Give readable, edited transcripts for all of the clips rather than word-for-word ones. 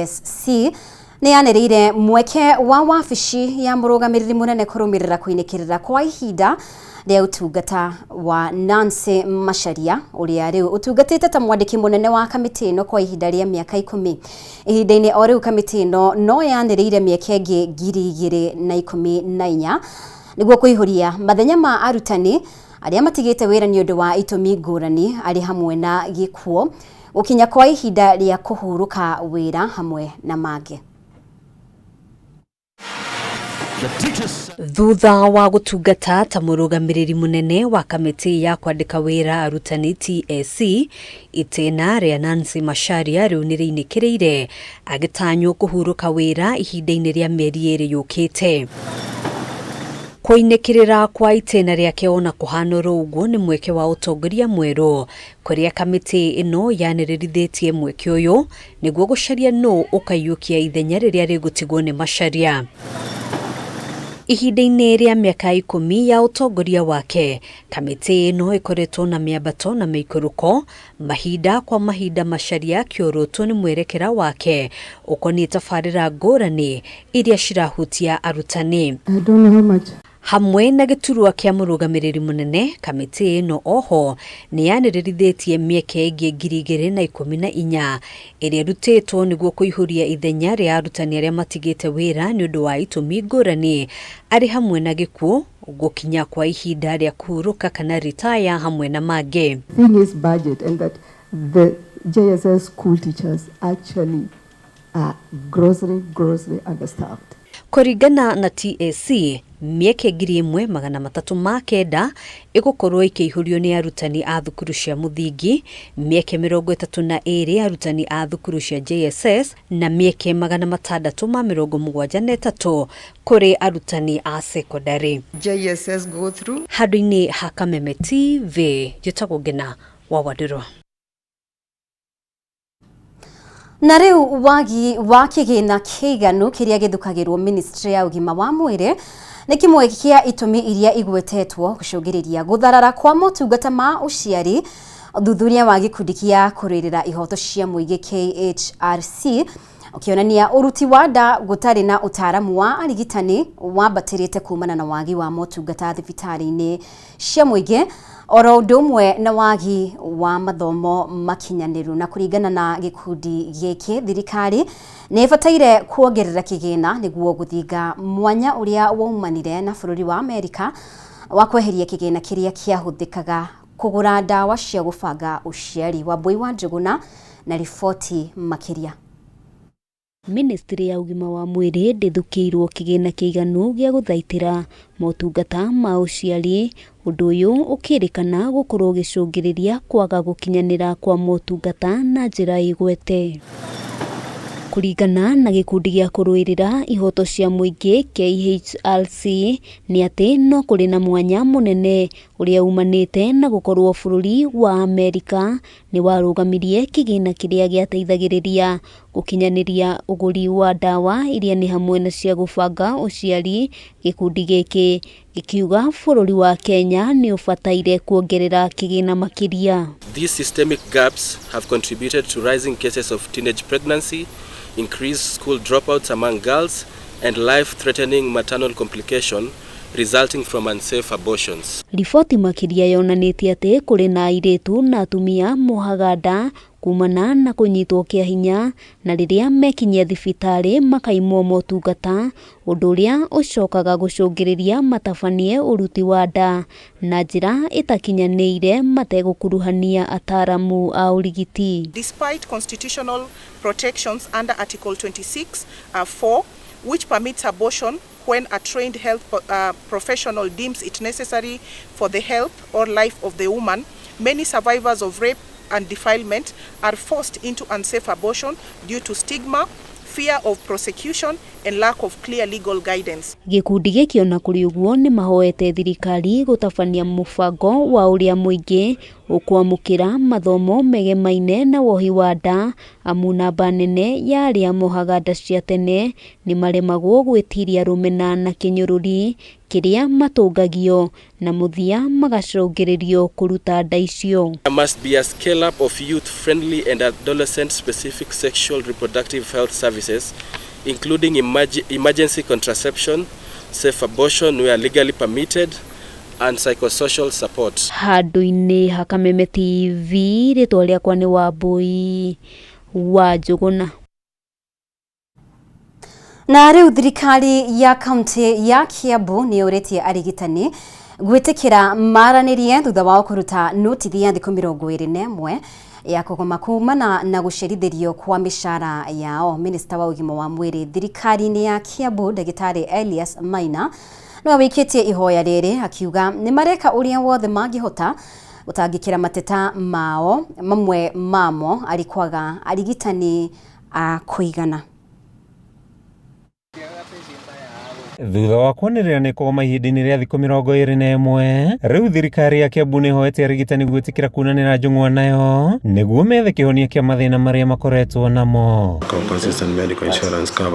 SC nĩ yanĩrĩire mweke wa wabici ya mũrũgamĩrĩri mũnene kũrũmĩrĩra kũinĩkĩrĩra kwa ihinda rĩa ũtungata wa Nancy Macharia ũrĩa rĩu ũtungatĩte ta mwandĩki mũnene wa kamĩtĩ ĩno kwa ihinda rĩa mĩaka 10. Ihinda-inĩ o rĩu kamĩtĩ ĩno no yanĩrĩire mĩeke ĩngĩ 2014 nĩguo kũihũria mathenya ma arutani arĩa matigĩte wĩra nĩ ũndũ wa itũmi ngũrani arĩ hamwe na gĩkuũ, gũkinya kwa ihinda rĩa kũhurũka wĩra hamwe na mangĩ. Thutha wa gũtungata ta mũrũgamĩrĩri mũnene wa kamĩtĩ ya kwandĩka wĩra arutani TSC, itĩna rĩa Nancy Macharia rĩu nĩ rĩinĩkĩrĩire agĩtanywo kũhurũka wĩra ihinda-inĩ rĩa mĩeri 2 yũkĩte. Kũinĩkĩrĩra kwa itĩna rĩake ona kũhana oro ũguo nĩ mweke wa ũtongoria mwerũ kũrĩa kamĩtĩ ĩno yanĩrĩrithĩtie mweke ũyũ nĩguo gũcaria nũ ũkaiyũkia ithenya rĩrĩa rĩgũtigwo nĩ Macharia. Ihinda-inĩ rĩa mĩaka 10 ya ũtongoria wake, kamĩtĩ ĩno ĩkoretwo na mĩambato na mĩikũrũko, mahinda kwa mahinda Macharia akĩorotwo nĩ mwerekera wake ũkoniĩ tabarĩra ngũrani iria cirahutia arutani. I don't know how much. Hamwe na gĩturwa kĩa mũrũgamĩrĩri mũnene, kamĩtĩ ĩno oho nĩ yanĩrĩrithĩtie mĩeke ĩngĩ 2014 ĩrĩa ĩrutĩtwo nĩguo kũihũria ithenya rĩa arutani arĩa matigĩte wĩra nĩ ũndũ wa itũmi ngũrani arĩ hamwe na gĩkuũ, gũkinya kwa ihinda rĩa kũhurũka kana retire hamwe na mangĩ. Thing is budget and that the JSS school teachers actually are grossly, grossly understaffed. Kũringana na TSC, mĩeke 1309 ĩgũkorwo ĩkĩihũrio nĩ arutani a thukuru cia mũthingi, mĩeke 32 arutani a thukuru cia JSS na mĩeke 673 kũrĩ arutani a sekondari. JSS go through. Handũ-inĩ ha Kameme TV, njĩtagwo Ngina wa Wandirũ. Na rĩu wagi wa kĩgĩna kĩiganu kĩrĩa gĩthukagĩrwo ministry ya ũgima wa mwĩrĩ nĩ kĩmwe kĩa itũmi iria igwetetwo gũcũngĩrĩria gũtharara kwa motungata ma ũciari. Ũthuthuria wa gĩkundi kĩa kũrũĩrĩra ihoto cia mũingĩ KHRC ũkĩonania ũruti wa nda gũtarĩ na ũtaaramu wa arigitani wambatĩrĩte kumana na wagi wa motungata thibitarĩ-inĩ cia mũingĩ oro ũndũ ũmwe na wagi wa mathomo makinyanĩru. Na kũringana na gĩkundi gĩkĩ, thirikari nĩ ĩbataire kuongerera kĩgĩna nĩguo gũthinga mwanya ũrĩa waumanire na bũrũri wa Amerika wa kweheria kĩgĩna kĩrĩa kĩahũthĩkaga kũgũra ndawa cia gũbanga ũciari. Wambui wa Njũgũna na riboti makĩria. Ministry ya ũgima wa mwĩrĩ ndĩthukĩirwo kĩgĩna kĩiganu gĩa gũthaitĩra motungata ma ũciari, ũndũ ũyũ ũkĩrĩkana gũkorwo ũgĩcũngĩrĩria kwaga gũkinyanĩra kwa motungata na njĩra ĩgwete. Kũringana na gĩkundi gĩa kũrũĩrĩra ihoto cia mũingĩ KHRC, nĩ atĩ no kũrĩ na mwanya mũnene ũrĩa umanĩte na gũkorwo bũrũri wa Amerika nĩ warũgamirie kĩgĩna kĩrĩa gĩateithagĩrĩria gũkinyanĩria ũgũri wa ndawa iria nĩ hamwe na cia gũbanga ũciari. Gĩkundi gĩkĩ gĩkiuga bũrũri wa Kenya nĩ ũbataire kuongerera kĩgĩna makĩria. These systemic gaps have contributed to rising cases of teenage pregnancy, increased school dropouts among girls, and life-threatening maternal complication resulting from unsafe abortions. Riboti makĩria yonanĩtie atĩ kũrĩ na airĩtu na atumia mohaga nda kumana na kũnyitwo kĩa hinya na rĩrĩa mekinyia thibitarĩ makaimwo motungata, ũndũ ũrĩa ũcokaga gũcũngĩrĩria matabanie ũruti wa nda na njĩra ĩtakinyanĩire mategũkuruhania ataramu a ũrigiti. Despite constitutional protections under Article 26, 4, which permits abortion when a trained health professional deems it necessary for the health or life of the woman, many survivors of rape and defilement are forced into unsafe abortion due to stigma, fear of prosecution, and lack of clear legal guidance. Gĩkundi gĩkĩ ona kũrĩ ũguo nĩ mahoete thirikari gũtabania mũbango wa ũrĩa mũingĩ ũkwamũkĩra mathomo megemaine na wohi wa nda amu namba nene ya arĩa mohaga nda cia tene nĩ maremagwo gwĩtiria rũmena na kĩnyũrũri kĩrĩa matũngagio na mũthia magacũngĩrĩrio kũruta nda icio. There must be a scale up of youth-friendly and adolescent-specific sexual reproductive health services, including emergency contraception, safe abortion where legally permitted, and psychosocial support. Handũ-inĩ ha Kameme TV, rĩtwa rĩakwa nĩ Wambui wa Njũgũna. Na rĩu thirikari ya kaunti ya Kiambu nĩ yũrĩtie arigitani gwĩtĩkĩra maranĩrie thutha wao kũruta notithi ya thikũ 21 ya kũgoma kumana na gũcerithĩrio kwa mĩcara yao. Minista wa ũgima wa mwĩrĩ thirikari-inĩ ya Kiambu Ndagĩtarĩ Elias Maina nĩwe wĩkĩtie ihoya rĩrĩ akiuga nĩ mareka ũrĩa wothe mangĩhota gũtangĩkĩra mateta mao, mamwe mamo arĩ kwaga arigitani a kũigana. Thutha wa kwanĩrĩra nĩ kũgoma ihinda-inĩ rĩa thikũ 21, rĩu thirikari ya Kiambu nĩ ĩhoete arigitani gwĩtĩkĩra kunanĩra njũng'wa nayo nĩguo methe kĩhonia kĩa mathĩna marĩa makoretwo namo.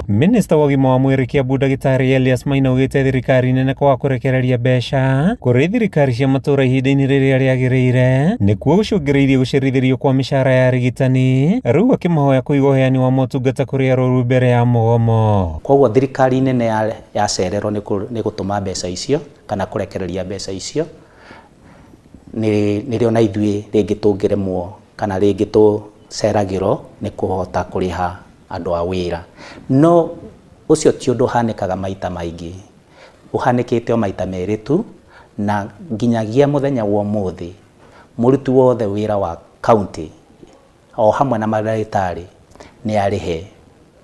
Minista wa ũgima wa mwĩrĩ Kiambu Ndagĩtarĩ Elias Maina augĩte thirikari nene kwaga kũrekereria mbeca kũrĩ thirikari cia matũũra ihinda-inĩ rĩrĩa rĩagĩrĩire nĩkuo gũcũngĩrĩirie gũcerithĩrio kwa mĩcara ya arigitani, rĩu akĩmahoya kũiga ũheani wa motungata kũrĩ arwaru mbere ya mũgomo. Koguo thirikari nene yacererwo nĩ gũtũma mbeca icio kana kũrekereria mbeca icio, nĩrĩo na ithuĩ rĩngĩ tũngĩremwo kana rĩngĩ tũceragĩrwo nĩ kũhota kũrĩha andũ a wĩra. No ũcio ti ũndũ ũhanĩkaga maita maingĩ, ũhanĩkĩte o maita merĩ tu, na nginyagia mũthenya wa ũmũthĩ mũruti wothe wĩra wa county o hamwe na mandagĩtarĩ nĩ arĩhe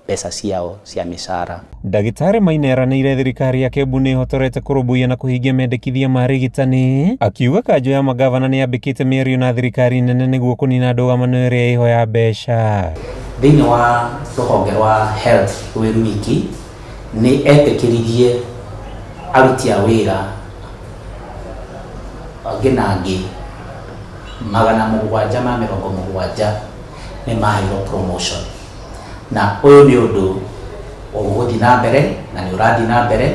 mbeca ciao cia mĩcara. Ndagĩtarĩ Maina eranĩire thirikari ya Kiambu nĩ ĩhotorete kũrũmbũiya na kũhingia mendekithia ma arigitani, akiuga kanjũ ya magavana nĩ yambĩkĩte mĩario na thirikari nene nĩguo kũnina ndũgamano ĩrĩa ĩho ya mbeca. Thĩinĩ wa rũhonge rwa health rwĩ rwiki nĩ etĩkĩririe aruti a wĩra angĩ na angĩ 770 nĩ maheirwo promotion, na ũyũ nĩ ũndũ ũgũthiĩ na mbere na nĩ ũrathiĩ na mbere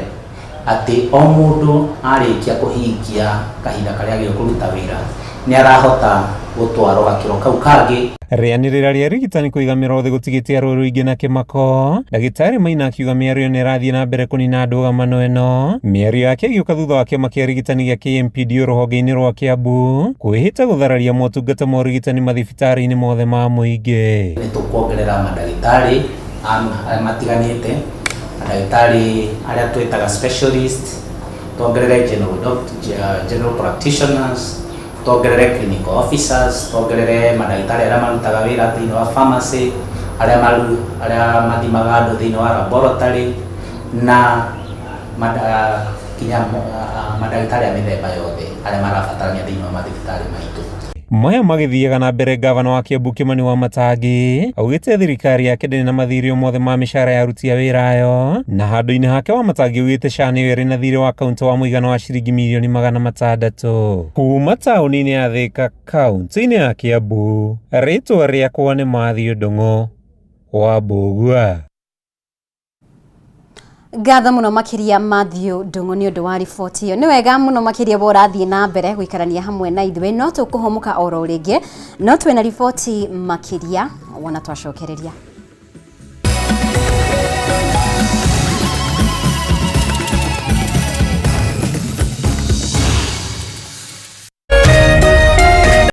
atĩ o mũndũ arĩkia kũhingia kahinda karĩa agĩrĩirwo kũruta wĩra nĩ arahota gũtwarwo gakĩro kau kangĩ. Rĩanĩrĩra rĩa arigitani kũiga mĩro thĩ gũtigĩte arwaru aingĩ na kĩmako. Ndagĩtarĩ Maina akiuga mĩario nĩ ĩrathiĩ na mbere kũnina ndũgamano ĩno. Mĩario yake ĩgĩũka thutha wa kĩama kĩa arigitani gĩa KMPDU rũhonge-inĩ rwa Kiambu kwĩhĩta gũthararia motungata ma ũrigitani mathibitarĩ-inĩ mothe ma mũingĩ. Nĩ tũkuongerera mandagĩtarĩ arĩa matiganĩte, mandagĩtarĩ arĩa twĩtaga specialist, tuongerere general practitioners, tuongerere clinical officers, tuongerere mandagĩtarĩ arĩa marutaga wĩra thĩinĩ wa pharmacy, arĩa mathimaga andũ thĩinĩ wa laboratory, na kinya mandagĩtarĩ a mĩthemba yothe arĩa marabatarania thĩinĩ wa mathibitarĩ maitũ. Maya magĩthiaga na mbere, gavana wa Kiambu Kimani Wamatangi augĩte thirikari yake ndĩrĩ na mathirĩ mothe ma mĩcara ya aruti a wĩra ayo, na handũ-inĩ hake Wamatangi augĩte SHA nĩyo ĩrĩ na thirĩ wa kaunti wa mũigana wa ciringi mirioni 600. Kuma taũni-inĩ ya Thika, kaunti-inĩ ya Kiambu, rĩtwa rĩakwa nĩ Matthew Ndung'u wa Mbũgua. Ngatho mũno makĩria Matthew Ndung'u nĩ ũndũ wa riboti ĩyo. Nĩ wega mũno makĩria we ũrathiĩ na mbere gũikarania hamwe na ithuĩ, no tũkũhũmũka oro rĩngĩ, no twĩna riboti makĩria wona twacokereria.